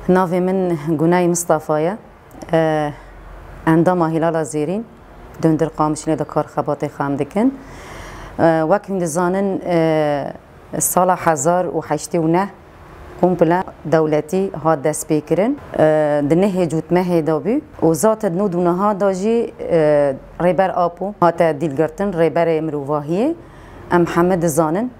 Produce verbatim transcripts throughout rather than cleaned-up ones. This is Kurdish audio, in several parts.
Navê min Gunay Mistefa ye. E, endama Hîlala Zêrîn, di hundir Qamişlê de kar xebatê xem dikin. E, wek hûn dizanin, e, sala hezar û heştê û neh kompile dewletî hat destpêkirin. E, di nehê cotmehê de bû û zate di nod û neha de jî, e, Rêber Apo hate dîlgirtin, rêberê mirovahiyê. Em heme dizanin.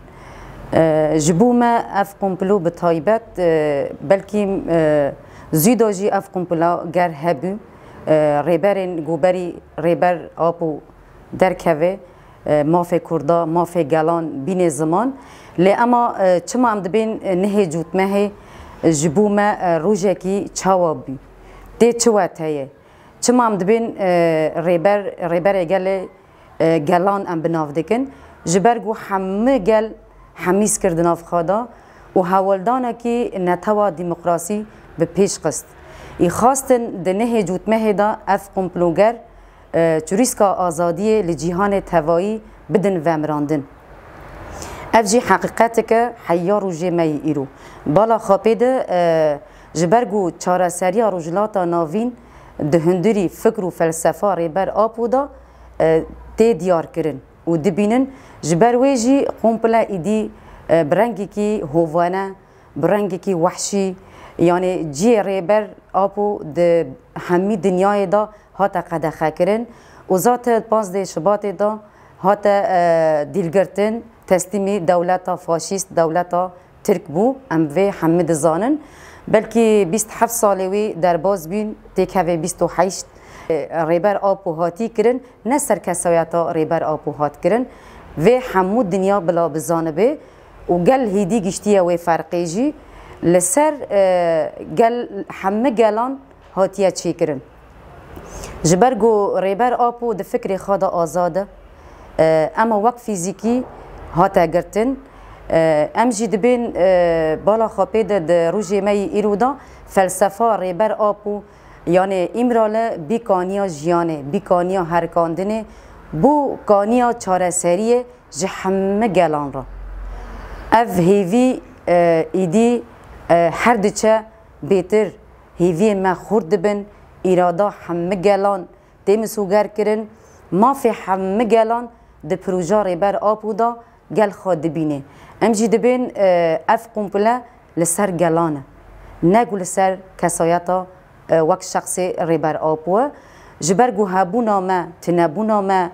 E, ji bo me ev komplo bi taybet, e, belkî, e, zû de jî ev komplo ger hebû, e, rêberên ku berî Rêber Apo derkeve, e, mafê Kurda, mafê gelan bîne ziman. Lê ema, e, çima em dibên, e, nehê cotmehê, e, ji bo me, e, rojekî çawa bû? Tê çi weteye? Çima em dibên, e, rêber, rêberê gelê, e, gelan em bi nav dikin? Ji ber ku hemî gel hemîz kir di nav xwe de û hewldanekî netewa demokrasî bi pêş xist. Î xwestin di nehê cotmehê de ev komploger, e, çirûska azadiyê li cîhanê tevayî bidin vemirandin. Ev jî heqîqetek e heya rojê me yî îro. Bala xapê de, e, ji ber ku çareseriya Rojhilata Navîn di hundirî fikr û felsefa Rêber Apo de, e, tê diyarkirin û dibînin. Ji ber wê jî komple îdî, e, bi rengekî hovane, bi rengekî wehşî, yanî cihê Rêber Apo di hemî dinyayê de hate qedexekirin û zate panzdeh Şibatê de hate, e, dîlgirtin, teslîmî dewleta faşîst, dewleta Tirk bû. Em vê hemî dizanin. Belkî bîst heft salê wî derbas bîn, têkevê bîst û heşt, e, Rêber Apo hatî kirin, ne ser kesayeta Rêber Apo hat kirin. Vê hemû dinya bila bizanibe û gel hêdî giştiye wê ferqê jî li ser, e, gel, hemî gelan hatiye çêkirin. Ji ber ku Rêber Apo di fikrê xwe de azad e, e, ema wek fîzîkî hate girtin. E, em jî dibên, e, bala xwe pê de di rojê me yî îro de felsefa Rêber Apo, yanê Îmrali bî kaniya jiyanê, bî kaniya herikandinê, bû kaniya çareseriyê ji hemî gelan re. Ev hêvî, e, îdî, e, her diçe bêtir, hêviyên me xurt dibin, îrada hemî gelan tê misoger kirin, mafê hemî gelan di proja Rêber Apo de gel xwe dibîne. Em jî dibên, e, ev komple li ser gelan e, ne ku li ser kesayeta, e, wek şexsê Rêber Apo e. Ji ber ku hebûna me, tunebûna me,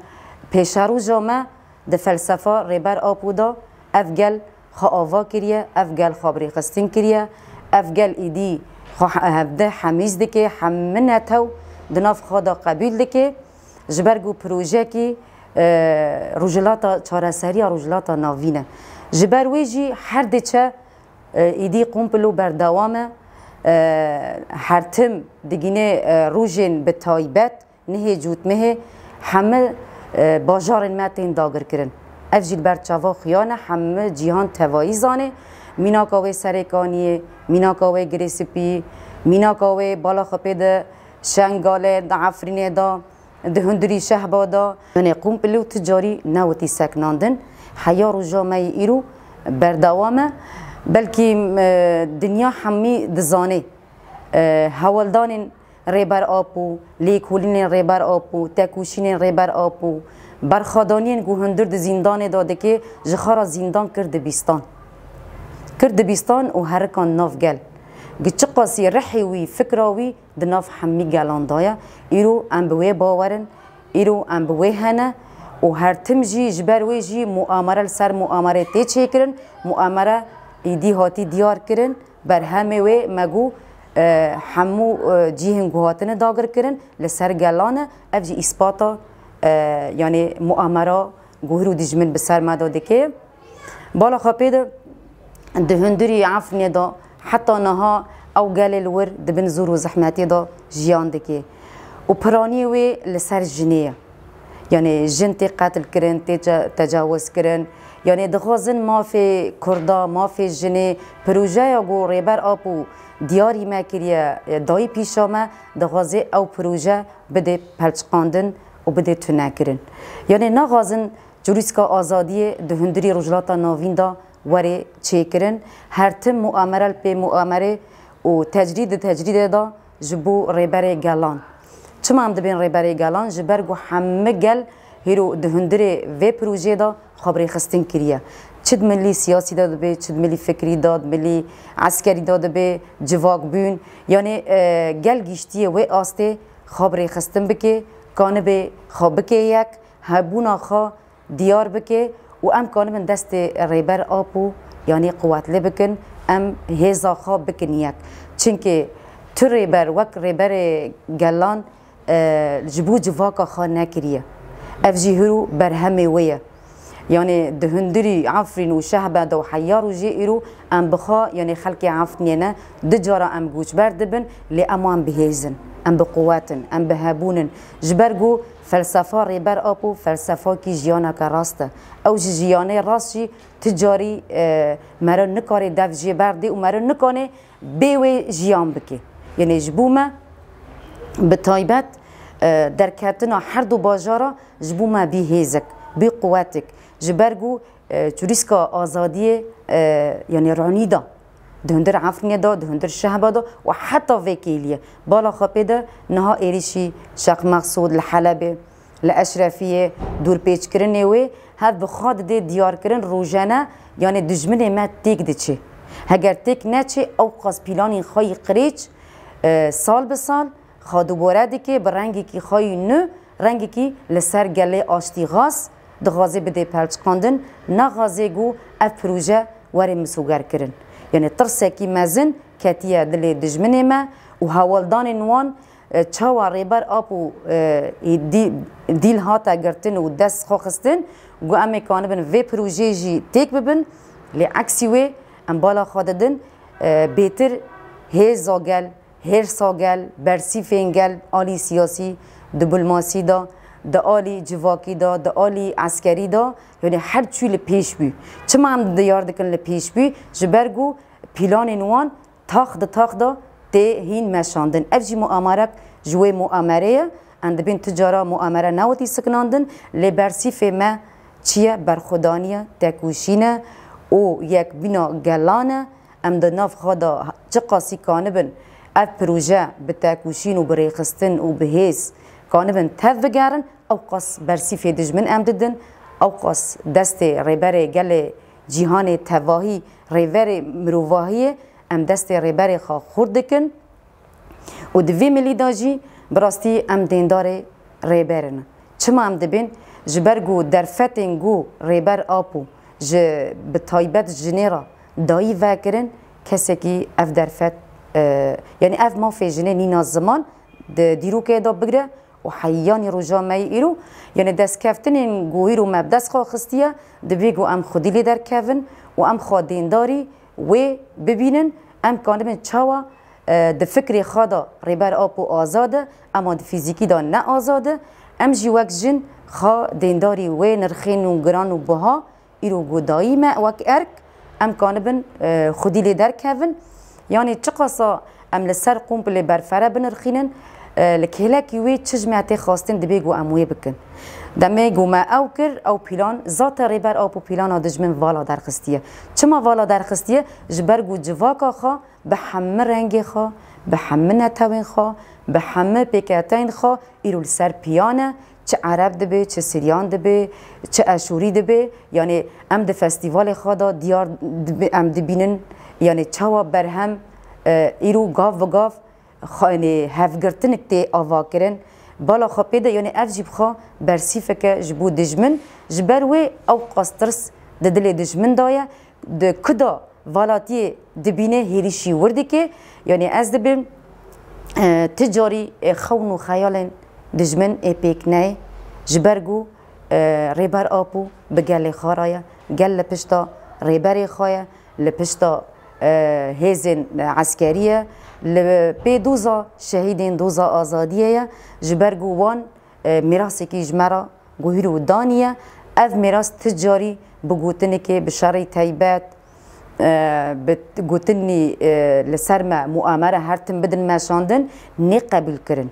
pêşeroja me di felsefa Rêber Apo de ev gel xwe ava kiriye, ev gel xwe birêxistin kiriye, ev gel îdî xwe he-, hevde hemîz dike, hemî netew di nav xwe de qebûl dike. Ji ber ku projeyekî, e, rojhilata, çareseriya Rojhilata Navîn e. Ji ber wê jî her diçe, e, îdî komplo berdewam e. E, her tim digîne, e, rojên bi taybet, nihê cûtmehê hemî, e, bajarên me tên dagirkirin. Ev jî li ber çava xuya ne, hemî cîhan tevayî zanê. Mînaka wê Serêkaniyê, mînaka wê Girê Spî, mînaka wê bala xwe pê de Şengalê, di Efrînê de, di hundirî Şehba de. Yanê komple û tu carî newitî seknandin. Heya roja me yî îro berdewam e. Belkî, e, dinya hemî dizanê, e, hewldanên Rêber Apo, lêkolînên Rêber Apo, tekoşînên Rêber Apo, berxwedaniyên ku hundir di zîndanê de dike, ji xwe re zîndan kir dibîstan. Kir dibîstan û herikan nav gel. Gi çiqasî rihê wî, fikra wî di nav hemî gelan de ye. Îro em bi wê bawer in, îro em bi wê hene û her tim jî ji ber wê jî muamere li ser muamere tê çêkirin, muamere îdî hatî diyar kirin. Berhemê wê me got, e, hemû, e, cihên ku hatine dagirkirin li ser gelan e, ev jî îspata, e, yanê muamera ku hîro dijmin bi ser me de dike. Bala xwe pê de di hundirî Efrînê de heta niha ew gelê li wir di bin zor û zehmetê de jiyan dike û piraniyê wê li ser jinê ye. Yanê jin tê qetilkirin, tê ce-, tecawizkirin. Yanê dixwazin mafê Kurda, mafê jinê, projeya ku Rêber Apo diyarî me kiriye, dayî pîşa me, dixwaze ew proje bidê pelçiqandin û bidê tunekirin. Yanê naxwazin çirûska azadiyê di hundirî Rojhilata Navîn de were çêkirin. Her tim muamere li pê muamerê û tecrîd di tecrîdê de ji bo rêberê gelan. Çima em dibên rêberê gelan? Ji ber ku hemî gel hêro di hundirê vê projeyê de xwe bi rêxistin kiriye. Çi di milî siyasî de dibe, çi di milî fikrî de, di milî eskerî de dibe, civak bûn. Yanî, e, gel giştiye wê astê xwe bi rêxistin bike, kanibe xwe bike yek, hebûna xwe diyar bike û em kanibin destê Rêber Apo, yanî quwetlê bikin, em hêza xwe bikin yek. Çimkî tu rêber wek rêberê gelan, e, ji bo civaka xwe nekiriye. Ev jî hiro berhemê wê ye. Yanî di hundirî Efrîn û Şehbe de û heya rojê îro em bi xwe, yanî xelkê Efrînê ne, du cara em koçber dibin, lê em wan bi hêz in, em bi quwet in, em bi hebûn in. Ji ber ku felsefa Rêber Apo felsefakî jiyaneke rast e. Ew ji jiyanê rast jî ti carî, e, meriv nikare dev jê berdê û meriv nikane bê wê jiyan bike. Yanî ji bo me bi taybet, e, derketina her du bajara ji bo me bî hêzek, bî quwetek. Ji ber ku, e, çirûska azadiyê, e, yanî ronî da. Di hundir Efrînê de, di hundir Şehba de û heta vê kêliyê. Bala xwe pê de niha êrîşî Şêx Mexsûd li Helebê, li Eşrefiyê, dûrpêçkirinê wê hev bi xwe didê diyarkirin rojane, yanî dijminê me têk diçe. Heger têk neçe, ew qas pîlanên xwe yî qirêj, e, sal bi sal xwe dubare dike bi rengekî xwe yî nû, rengekî li ser gelê aştîxaz, dixwaze bidê pelçiqandin, naxwaze ku ev proje were misogerkirin. Yanî tirsekî mezin ketiye dilê dijminê me û hewldanên wan, e, çawa Rêber Apo, e, dî-, dîl hate girtin û dest xwe xistin, ku em ê kanibin vê projeyê jî têk bibin, lê eksî wê em bala xwe didin, e, bêtir hêza gel, hêrsa gel, bersîfên gel alî siyasî, diplomasî de, di alî civakî de, di alî eskerî de, yanî her çû li pêş bû. Çima em diyar dikin li pêş bû? Ji ber ku pîlanên wan tax di tax de tê hîn meşandin. Ev jî muamerek ji wê muamerê ye. Em dibên tu cara muamere newetî sikinandin, lê bersîfê me çi ye? Berxwedanî ye, tekoşîn e û yekbîna gelan e. Em di nav xwe de çiqasî kanibin ev proje bi tekoşîn û bi rêxistin û bi hêz kanibin tev bigerin, ew qas bersîfê dijmin em didin, ew qas destê rêberê gelê cîhanê tevahî, rêberê mirovahiyê, em destê rêberê xwe xurt dikin. Û di vê milî de jî bi rastî em dêndarê rêber in. Çima em dibên? Ji ber ku derfetên ku Rêber Apo ji, bi taybet jinê re dayî vekirin, kesekî ev derfet, e, yanî ev mafê jinê nîna ziman di dîrokê de bigire û heyanî roja me yê îro, yanî destkeftinên ku îro me bi dest xwe xistiye, divê ku em xwedî lê derkevin û em xwe dêndarî wê bibînin, em kanibin çawa, e, di fikrê xwe de Rêber Apo azad e, ema di fîzîkî de ne azad e. Em jî wek jin xwe dêndarî wê nirxên û giran û buha îro ku dayî me wek erk, em kanibin, e, xwedî lê derkevin. Yanî çiqasa em li ser komplê berfere binirxînin, e, li kêlekî wê çi ji me tê xwestin, divê ku em wê bikin. Demê ku me ew kir, ew pîlan, zate Rêber Apo pîlana dijmin vala derxistiye. Çima vala derxistiye? Ji ber ku civaka xwe bi hemî rengê xwe, bi hemî netewên xwe, bi hemî pêketeyên xwe îro li ser piyan e, çi Ereb dibe, çi Siryan dibe, çi Eşûrî dibe. Yanî em di festîvalê xwe de diyar dibi-, em dibînin, yanî çawa berhem, e, îro gav bi gav xwe, yanî hevgirtinik tê avakirin. Bala xwe pê de, yanî ev jî bi xwe bersîfeke ji bo dijmin, ji ber wê ew qas tirs di dilê dijmin de ye. Di ku de valatiyê dibîne hêrişî wir dike, yanî ez dibêm, e, ti carî, e, xewn û xeyalên dijmin ê pêk neyê, ji ber ku, e, Rêber Apo bi gelê xwe re ye, gel li pişta rêberê xwe ye, li pişta, e, hêzên, e, eskerî ye, li pê doza şehîdên doza azadiyê ye, ji ber ku wan, e, mîrasekî ji me re guhîr û daniye. Ev mîras ti carî bi gotinekê, bi şerê teybet, e, bi t-, gotinî, e, li ser me muamere her tim bidin meşandin, nê qebûl kirin.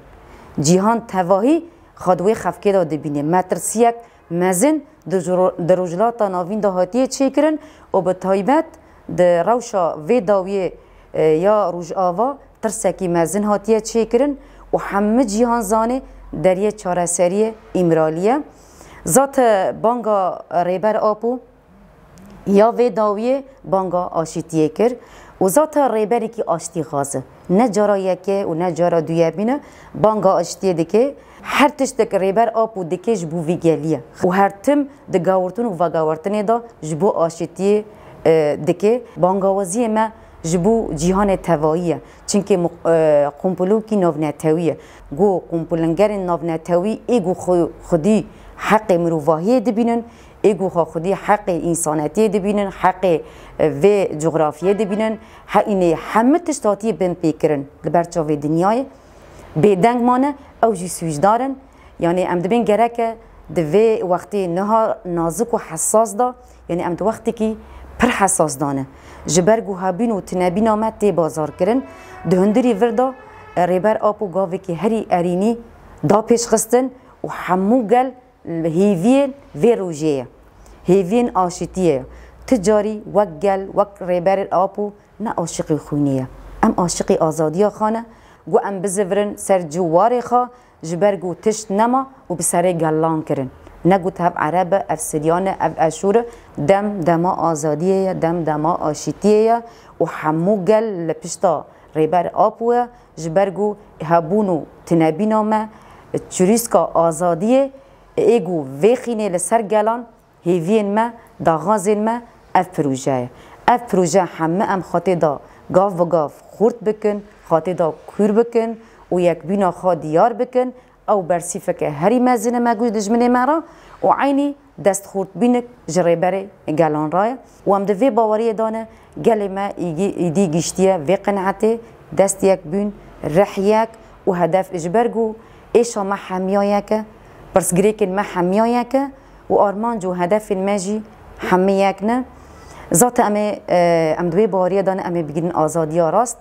Cîhan tevahî xwe di wê xefkê de dibîne. Metirsiyek mezin di jro-, di Rojhilata Navîn de hatiye çêkirin û bi taybet di rewşa vê dawiyê, e, ya Rojava tirsekî mezin hatiye çêkirin û hemû cîhan zanê deriyê çareseriyê Îmralî ye. Zate banga Rêber Apo ya vê dawiyê banga aşîtiyê kir û zate rêberekî aştîxwaz e. Ne cara yekê û ne cara duyemîn e, banga aşîtiyê dike. Her tiştek Rêber Apo dike ji bo vî gelî ye. Û her tim di gawirtin û vegawertinê de ji bo aşîtiyê, e, dike. Bangawaziyê me ji bo cîhanê tevayî ye. Çimkî mu-, e, kompulokî navnetewî ye. Ku kompulingerên navnetewî ê ku xwe-, xwedî heqê mirovahiyê dibînin, ê ku xwe xwedî heqê însanetiyê dibînin, heqê, e, vê cografiyê dibînin, he-, înê hemû tişt hatiye binpêkirin li ber çavê dinyayê. Bêdeng mane, ew jî sûcdar in. Yanî em dibên gereke di vê wextê niha nazik û hesas de, yanî em di wextekî pir hesas de ne. Ji ber ku hebîn û tinebîna me tê bazarkirin, di hundirî vir de, e, Rêber Apo gavekî herî erînî da pêşxistin û hemû gel hêviyên vê rojê ye. Hêviyên aşitiyê ye. Ti carî wek gel, wek Rêber Apo ne aşiqî xwînê ye. Em aşiqî azadiya xwe ne, ku em bizivirin ser cû warê xwe, ji ber ku tişt nema û bi serê gelan kirin. Ne ku tev Ereb e, ev Siryan e, ev Eşûr e, dem dema azadiyê ye, dem dema aşitiyê ye û hemû gel li pişta Rêber Apo ye, ji ber ku hebûn û tinebîna me, çirîska azadiyê ê ku vê xînê li ser gelan hêviyên me, daxwazên me ev proje ye. Ev proje hemû em xwe tê de gav bi gav xurt bikin, xwe tê de kûr bikin û yekbîna xwe diyar bikin. Ew bersîfeke herî mezin e me guh dijminê me re û eynî destxurtbînik ji Rêberê Gelan re ye û em di vê baweriyê de ne gelê me îgî-, îdî giştiye vê qenaetê, dest yek bûn, rih yek û hedef ji ber ku êşa me hemiya yek e, pirsgirêkên me hemiya yek e û armanc û hedefên me jî hemî yek ne. Zate em ê, e, em di wê baweriyê de ne em ê bigihînin azadiya rast.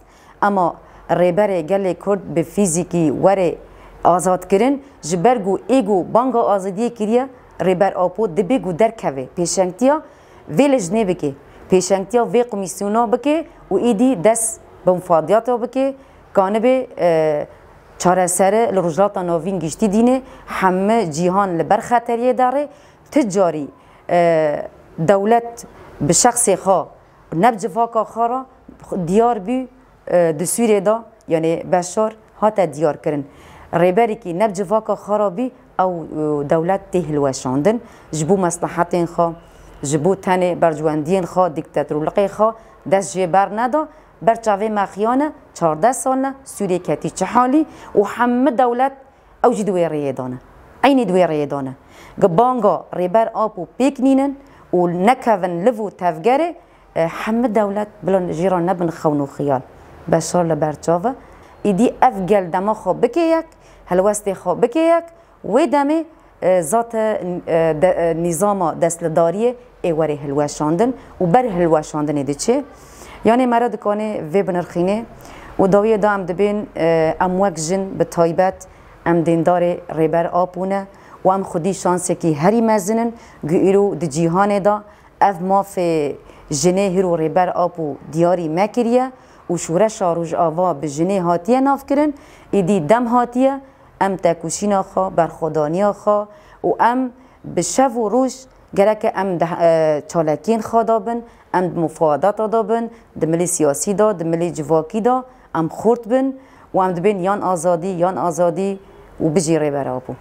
Ema Rêberê Gelê Kurd bi fîzîkî were azadkirin, ji ber ku ê ku banga azadiyê kiriye, Rêber Apo dibê ku derkeve pêşengtiya vê lijnê bike, pêşengtiya vê komîsyona bike û êdî dest bi mufadiyata bike, kanibe, e, çaresere li Rojhilata Navîn giştî dîne, hemî cîhan li ber xeteriyê de re, ti carî, e, dewlet bi şexsê xwe ne bi civaka xwe re diyar bû, e, di Sûriyê de, yanî Beşar hate diyar kirin. Rêberekî ne bi civaka xwe re bû, ew, e, dewlet tê hilweşandin. Ji bo meslehetên xwe, ji bo tenê bercwendiyên xwe, dîktatorlixê xwe dest jê berneda. Ber çavê me xiyane çardeh sal ne, Sûriyê ketî çi halî û hemî dewlet ew jî di wê rêyê de ne. Eynî di wê rêyê de ne. Gi banga Rêber Apo pêk nînin û nekevin liv û tevgerê, e, hemî dewlet bila jê re nebin xewn û xiyal. Beşar li ber çav e. Îdî ev gel dema xwe bike yek, helwestê xwe bike yek, wê demê, e, zate, e, de, e, nîzama destlidariyê ê were hilweşandin û ber hilweşandinê diçe. Yanê me re dikanê vê binirxînê û dawiyê de em dibên, e, em wek jin bi taybet em dêndarê Rêber Apo ne û em xwedî şansekî herî mezin in ku îro di cîhanê de ev mafê jinê hîro Rêber Apo diyarî me kiriye û şoreşa Rojava bi jinê hatiye navkirin, îdî dem hatiye, em tekoşîna xwe, berxwedaniya xwe û em bi şev û roj gereke em di, e, çalakiyên xwe de bin, em di mufadata de bin, di milê siyasî de, di milê civakî de em xurt bin û em dibên yan azadî, yan azadî û bijî Rêber Apo.